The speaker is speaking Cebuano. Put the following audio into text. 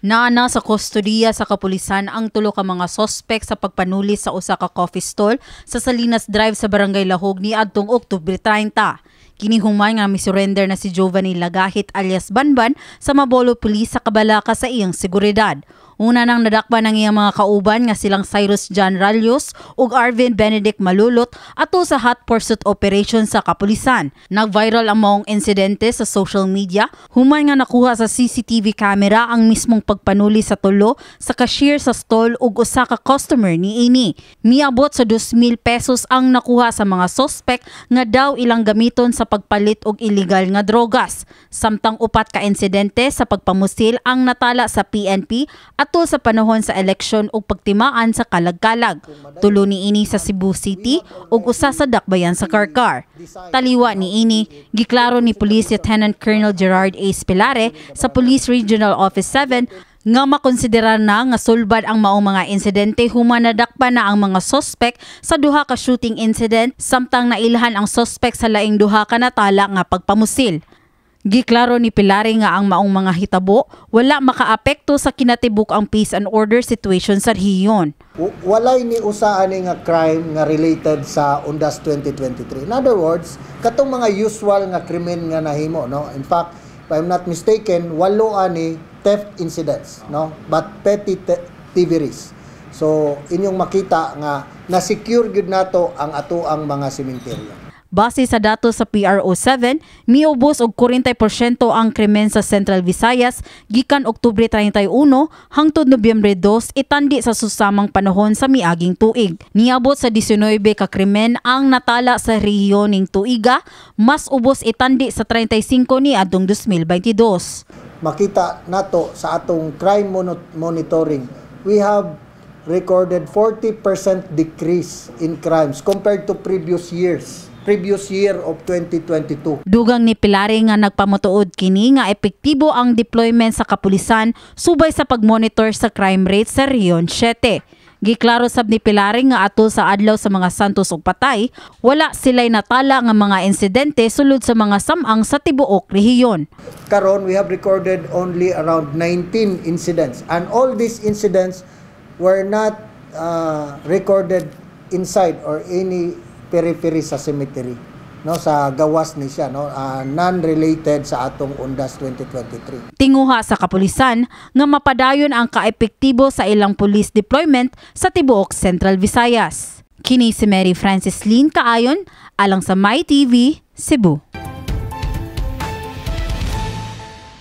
Naa na sa kustodiya sa kapulisan ang tulo ka mga sospek sa pagpanuli sa usa ka coffee stall sa Salinas Drive sa Barangay Lahog niadtong Oktubre 30. Kini human nga misurrender na si Giovanni Lagahit alias Banban sa Mabolo Police sa kabalaka sa iyang seguridad. Una nang nadakpan ang iyang mga kauban nga silang Cyrus John Ralios ug Arvin Benedict Malulot atol sa hot pursuit operation sa kapulisan. Nag-viral ang maong insidente sa social media human nga nakuha sa CCTV camera ang mismong pagpanuli sa tulo sa cashier sa stall ug usa ka customer niini. Miabot sa 2,000 pesos ang nakuha sa mga sospek nga daw ilang gamiton sa pagpalit og illegal nga drogas. Samtang upat ka insidente sa pagpamusil ang natala sa PNP atol sa panahon sa eleksyon ug pagtimaan sa kalag-kalag. Tulo niini sa Cebu City ug usa sa Dakbayan sa Carcar. Taliwa niini, giklaro ni Police Lieutenant Colonel Gerard A. Spilare sa Police Regional Office 7 nga makonsiderar na nga sulbad ang maong mga insidente human nadakpan na ang mga sospek sa duha ka shooting incident, samtang nailhan ang sospek sa laing duha ka natala nga pagpamusil. Giklaro ni Pilare nga ang maong mga hitabo wala makaapekto sa kinatibuk-ang peace and order situation sa rehiyon. Walay ni usa ani nga crime nga related sa Undas 2023. In other words, katong mga usual nga krimen nga nahimo, no? In fact, if I'm not mistaken, walo ani theft incidents, no? But petty thieveries. So, inyong makita nga na-secure gyud nato ang atoang mga sementeryo. Base sa datos sa PRO 7, miubos og 40% ang krimen sa Central Visayas gikan Oktubre 31 hangtod Nobyembre 2 itandi sa susamang panahon sa miaging tuig. Niabot sa 19 ka krimen ang natala sa rehiyon ning tuiga, mas ubos itandi sa 35 niadtong 2022. Makita nato sa atong crime monitoring, we have recorded 40% decrease in crimes compared to previous year of 2022. Dugang ni Pilare nga nagpamatuod kini nga epektibo ang deployment sa kapulisan subay sa pagmonitor sa crime rate sa Rehiyon 7. Giklaro sab ni Pilare nga atol sa Adlaw sa mga Santos ug Patay, wala sila'y natala nga mga insidente sulod sa mga samang sa tibuok rehiyon. Karon, we have recorded only around 19 incidents, and all these incidents were not recorded inside or any periphery sa cemetery, no? Sa gawas ni siya, no? Non-related sa atong Undas 2023. Tinguha sa kapulisan nga mapadayon ang kaepektibo sa ilang police deployment sa tibuok Central Visayas. Kini si Mary Francis Lynn Kaayon alang sa My TV, Cebu.